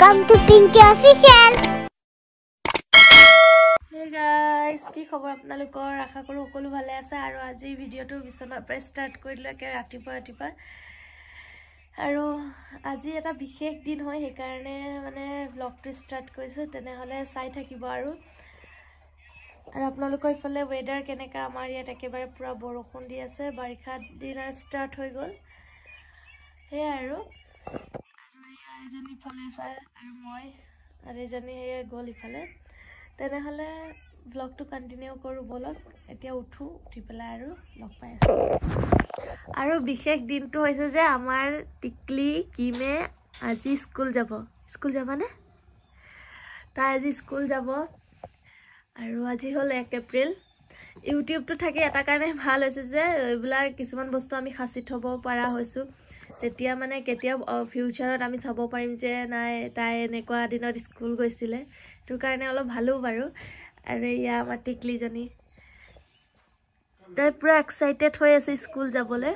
Welcome to Pinky Official. Hey guys, কি খবৰ আপোনালোকৰ? আশা কৰোঁ সকলো ভালে আছে। আৰু আজি ভিডিঅ'টো বিচনাৰ পৰা ষ্টাৰ্ট কৰি দিলোঁ একে ৰাতিপুৱা ৰাতিপুৱা। আৰু আজি এটা বিশেষ দিন হয়, সেইকাৰণে মানে ব্লগটো ষ্টাৰ্ট কৰিছোঁ। তেনেহ'লে চাই থাকিব। আৰু আৰু আপোনালোকৰ ইফালে ৱেডাৰ কেনেকুৱা? আমাৰ ইয়াত একেবাৰে পূৰা বৰষুণ দি আছে, বাৰিষা দিন ষ্টাৰ্ট হৈ গ'ল। সেয়াই আৰু এজনী ইফালে চাই আৰু মই আৰু এজনী সেয়া গ'ল ইফালে। তেনেহ'লে ব্লগটো কণ্টিনিউ কৰোঁ ব'লক। এতিয়া উঠোঁ, উঠি পেলাই আৰু লগ পাই আছোঁ। আৰু বিশেষ দিনটো হৈছে যে আমাৰ টিকলি কিমে আজি স্কুল যাব। স্কুল যাবানে? তাই আজি স্কুল যাব। আৰু আজি হ'ল 1 এপ্ৰিল। ইউটিউবটো থাকি এটা কাৰণে ভাল হৈছে যে এইবিলাক কিছুমান বস্তু আমি সাঁচি থ'ব পৰা হৈছোঁ। তেতিয়া মানে কেতিয়া ফিউচাৰত আমি চাব পাৰিম যে নাই তাই এনেকুৱা দিনত স্কুল গৈছিলে। সেইটো কাৰণে অলপ ভালো বাৰু। আৰু এয়া আমাৰ টিকলিজনী, তাই পূৰা এক্সাইটেড হৈ আছে স্কুল যাবলৈ।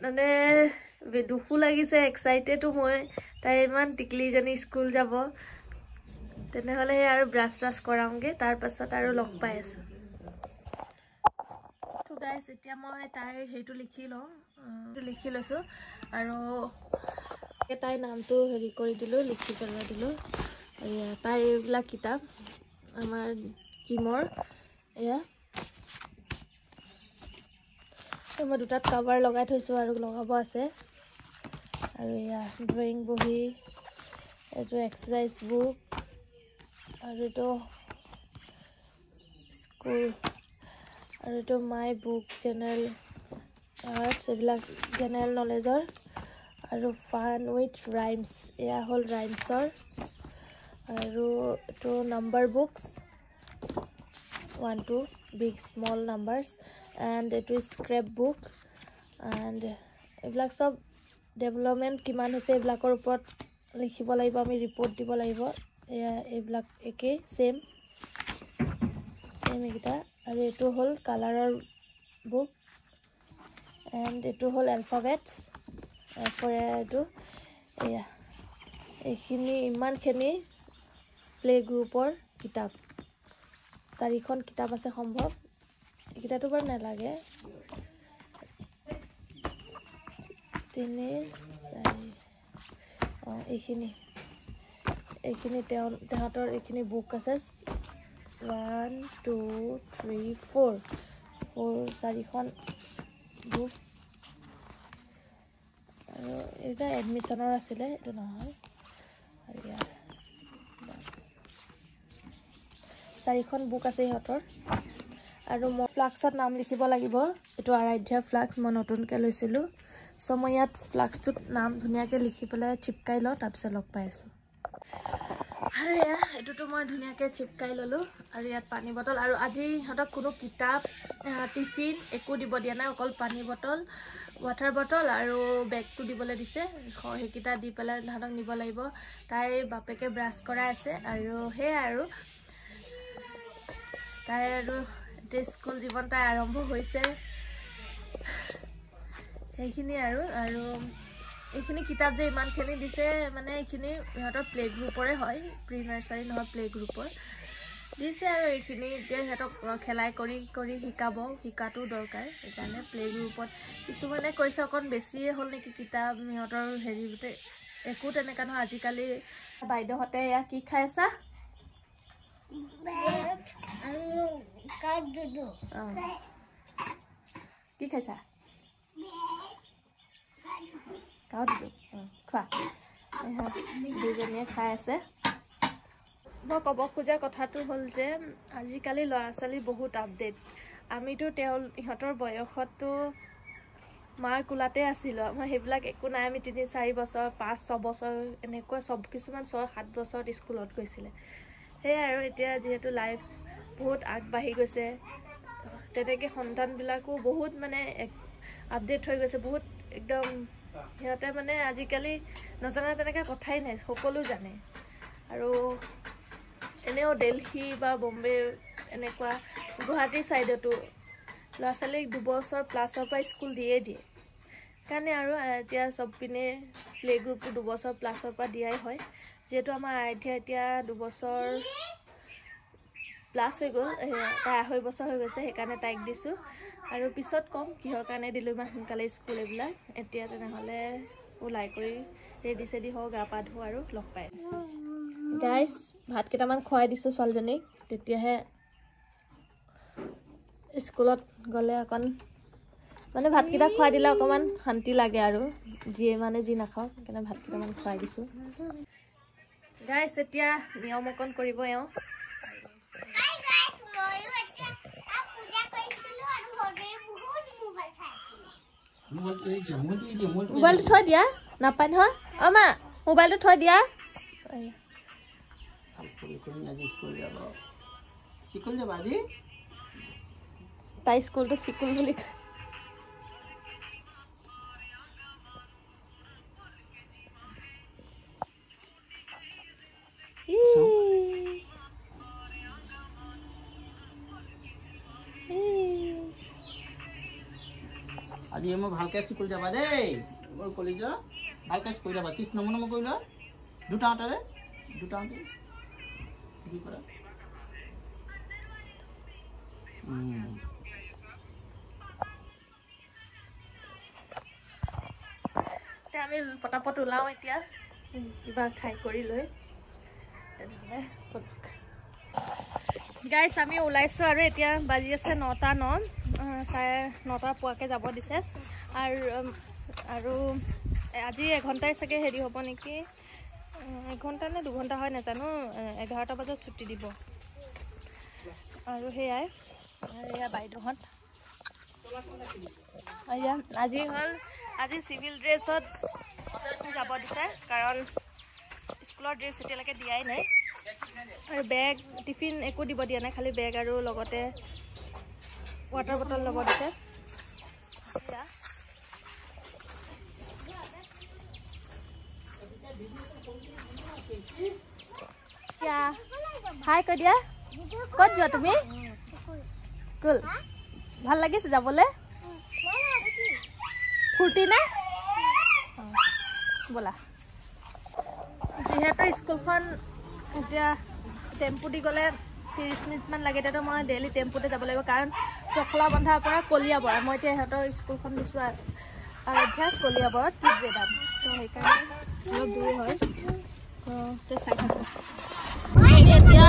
মানে দুখো লাগিছে, এক্সাইটেডো মই। তাই ইমান টিকলিজনী স্কুল যাব। তেনেহ'লে সেই আৰু ব্ৰাছ চ্ৰাছ কৰাওঁগৈ, তাৰপাছত আৰু লগ পাই আছোঁ। গাইজ, এতিয়া মই তাইৰ হেৰিটো লিখি লওঁ। লিখি লৈছোঁ আৰু তাইৰ নামটো হেৰি কৰি দিলোঁ, লিখি পেলাই দিলোঁ। এয়া তাইৰ এইবিলাক কিতাপ আমাৰ কিমৰ। এয়া মই দুটাত কাভাৰ লগাই থৈছোঁ আৰু লগাব আছে। আৰু এয়া ড্ৰয়িং বহী, এইটো এক্সাৰচাইজ বুক, আৰু এইটো স্কুল, আৰু এইটো মাই বুক জেনেৰেল আৰ্টছ, এইবিলাক জেনেৰেল নলেজৰ। আৰু ফান উইথ ৰাইমছ, এয়া হ'ল ৰাইমছৰ। আৰু এইটো number books, 1 2 big small numbers. And এইটো স্ক্ৰেপ বুক। এণ্ড এইবিলাক চব ডেভেলপমেণ্ট কিমান হৈছে এইবিলাকৰ ওপৰত লিখিব লাগিব, আমি ৰিপৰ্ট দিব লাগিব। এয়া এইবিলাক একেই ছেইম ছেইম এইকেইটা। আৰু এইটো হ'ল কালাৰৰ বুক। এণ্ড এইটো হ'ল এলফাবেটছ ফৰ এইটো। এয়া এইখিনি ইমানখিনি প্লে গ্ৰুপৰ কিতাপ, 4খন কিতাপ আছে সম্ভৱ। এইকেইটাতো বাৰু নালাগে। 3 4 অঁ এইখিনি এইখিনি তেওঁ তাহাঁতৰ এইখিনি বুক আছে। 1 2 3 4 4 4খন বুক। আৰু এইটা এডমিশ্যনৰ আছিলে, এইটো নহয়। আৰু ইয়াত 4খন বুক আছে ইহঁতৰ। আৰু মই ফ্লাক্সত নাম লিখিব লাগিব। এইটো আৰাধ্যা ফ্লাক্স, মই নতুনকৈ লৈছিলোঁ। চ' মই ইয়াত ফ্লাক্সটোত নাম ধুনীয়াকৈ লিখি পেলাই চিপকাই লওঁ, তাৰপিছত লগ পাই আছোঁ। আৰু এয়া এইটোতো মই ধুনীয়াকৈ চিপকাই ল'লোঁ। আৰু ইয়াত পানী বটল। আৰু আজি ইহঁতক কোনো কিতাপ, টিফিন একো দিব দিয়া নাই, অকল পানী বটল, ৱাটাৰ বটল আৰু বেগটো দিবলৈ দিছে। সেইকেইটা দি পেলাই তাহাঁতক নিব লাগিব। তাইৰ বাপেকে ব্ৰাছ কৰাই আছে। আৰু সেয়াই আৰু তাই আৰু এতিয়া স্কুল জীৱন তাই আৰম্ভ হৈছে, সেইখিনি। আৰু আৰু এইখিনি কিতাপ যে ইমানখিনি দিছে, মানে এইখিনি সিহঁতৰ প্লে গ্ৰুপৰে হয়, প্ৰি নাৰ্চাৰী নহয়, প্লে গ্ৰুপৰ দিছে। আৰু এইখিনি এতিয়া সিহঁতক খেলাই কৰি কৰি শিকাব, শিকাটো দৰকাৰ। সেইকাৰণে প্লে গ্ৰুপত কিছুমানে কৈছে অকণ বেছিয়ে হ'ল নেকি কিতাপ সিহঁতৰ হেৰি, একো তেনেকুৱা নহয়। আজিকালি বাইদেউহঁতে এয়া কি খাই আছা? কি খাইছা? খোৱা। দুজনীয়ে খাই আছে। মই ক'ব খোজা কথাটো হ'ল যে আজিকালি ল'ৰা ছোৱালী বহুত আপডেট। আমিতো তেওঁ ইহঁতৰ বয়সততো মাৰ কোলাতে আছিলোঁ, আমাৰ সেইবিলাক একো নাই। আমি 3 4 বছৰ, 5 6 বছৰ এনেকুৱা চব, কিছুমান 6 7 বছৰত স্কুলত গৈছিলে। সেয়াই আৰু এতিয়া যিহেতু লাইফ বহুত আগবাঢ়ি গৈছে, তেনেকৈ সন্তানবিলাকো বহুত মানে আপডেট হৈ গৈছে, বহুত একদম সিহঁতে মানে আজিকালি নজনা তেনেকৈ কথাই নাই, সকলো জানে। আৰু এনেও দেলহি বা বম্বে এনেকুৱা গুৱাহাটীৰ ছাইডতো ল'ৰা ছোৱালীক 2 বছৰ প্লাছৰ পৰা স্কুল দিয়ে দিয়ে। সেইকাৰণে আৰু এতিয়া চব পিনে প্লে গ্ৰুপটো 2 বছৰ প্লাছৰ পৰা দিয়াই হয়। যিহেতু আমাৰ আৰাধ্যা এতিয়া 2 বছৰ প্লাছ হৈ গ'ল, তাই 2.5 বছৰ হৈ গৈছে, সেইকাৰণে তাইক দিছোঁ। আৰু পিছত ক'ম কিহৰ কাৰণে দিলোঁ ইমান সোনকালে স্কুল এইবিলাক। এতিয়া তেনেহ'লে ওলাই কৰি ৰেডি চেডি হওঁ, গা পা ধোঁ আৰু লগ পাই। গাইজ ভাত কেইটামান খুৱাই দিছোঁ ছোৱালীজনীক, তেতিয়াহে স্কুলত গ'লে অকণ মানে ভাতকেইটা খুৱাই দিলে অকণমান শান্তি লাগে আৰু, যিয়ে মানে যি নাখাওক, সেইকাৰণে ভাত কেইটামান খুৱাই দিছোঁ। গাইজ এতিয়া নিয়ম অকণ কৰিব এওঁ। মোবাইলটো থৈ দিয়া, নাপায় নহয়। অ' মা, মোবাইলটো থৈ দিয়া। তাই স্কুলটো চিকুল বুলি কয়। আজি মই ভালকে স্কুল যাবা দেই, মোৰ কলেজৰ ভালকে স্কুল যাবা। কিছ নম নম কৰি লোৱা, দুটা আঁতৰে দুটা আঁতৰে কি কৰা। আমি পটাপট ওলাওঁ এতিয়া, কিবা খাই কৰি লৈ তেনেহ'লে। গাইজ আমি ওলাইছোঁ আৰু এতিয়া বাজি আছে 9:09, 9:30 পোৱাকৈ যাব দিছে। আৰু আৰু আজি এঘণ্টাই চাগে হেৰি হ'ব নেকি, এঘণ্টা নে 2 ঘণ্টা হয় নাজানো, 11টা বজাত ছুটি দিব। আৰু সেয়াই এয়া বাইদেউহঁত। এয়া আজি হ'ল, আজি চিভিল ড্ৰেছত যাব দিছে, কাৰণ স্কুলৰ ড্ৰেছ এতিয়ালৈকে দিয়াই নাই। আৰু বেগ টিফিন একো দিব দিয়া নাই, খালি বেগ আৰু লগতে ৱাটাৰ বটল ল'ব দিছে। হাই কৈ দিয়া, ক'ত যোৱা তুমি? স্কুল। ভাল লাগিছে যাবলৈ? ফূৰ্তি নে? ব'লা। যিহেতু স্কুলখন এতিয়া টেম্পু দি গ'লে 30 মিনিটমান লাগে, এতিয়াতো মই ডেইলি টেম্পুতে যাব লাগিব, কাৰণ চখলাবন্ধাৰ পৰা কলিয়াবৰ, মই এতিয়া ইহঁতৰ স্কুলখন দিছোঁ আৰাধ্যা কলিয়াবৰত কিড বেদাম, চ' সেইকাৰণে অলপ দূৰ হয়। অঁ, চাই থাকোঁ এতিয়া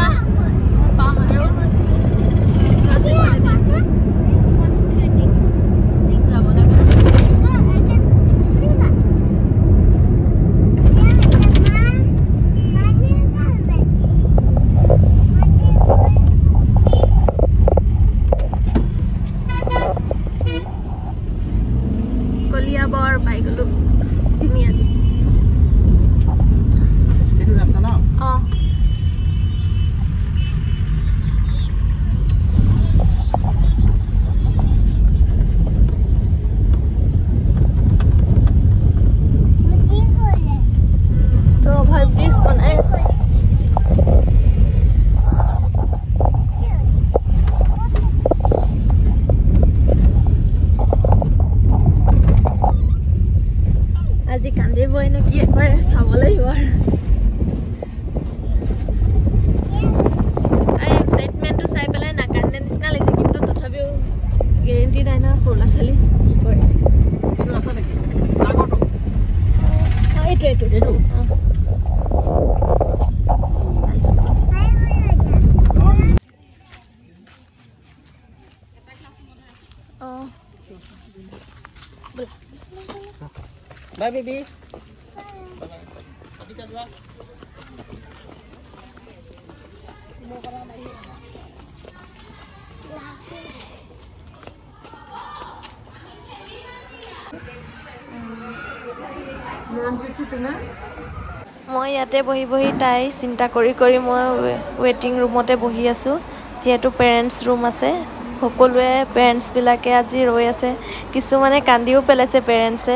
পাম আৰু যাব লাগে। কলিয়াবৰ পাই গলো তিনিআলি। অঁ, তো অভাৰ ব্ৰিজ বনাই আছে। আজি কান্দিবই নে কি কৰে চাব লাগিব আৰু। এক্সাইটমেণ্টটো চাই পেলাই নাকান্দে নিচিনা লাগিছে, কিন্তু তথাপিও গেৰেণ্টি নাই নহয়, সৰু ল'ৰা ছোৱালী কি কৰে। এইটো এইটো অঁ, ব'লা। Bye baby. মই ইয়াতে বহি বহি তাই চিন্তা কৰি কৰি মই ৱেইটিং ৰুমতে বহি আছোঁ, যিহেতু পেৰেণ্টছ ৰুম আছে। সকলোৱে পেৰেণ্টছবিলাকে আজি ৰৈ আছে, কিছুমানে কান্দিও পেলাইছে পেৰেণ্টছে।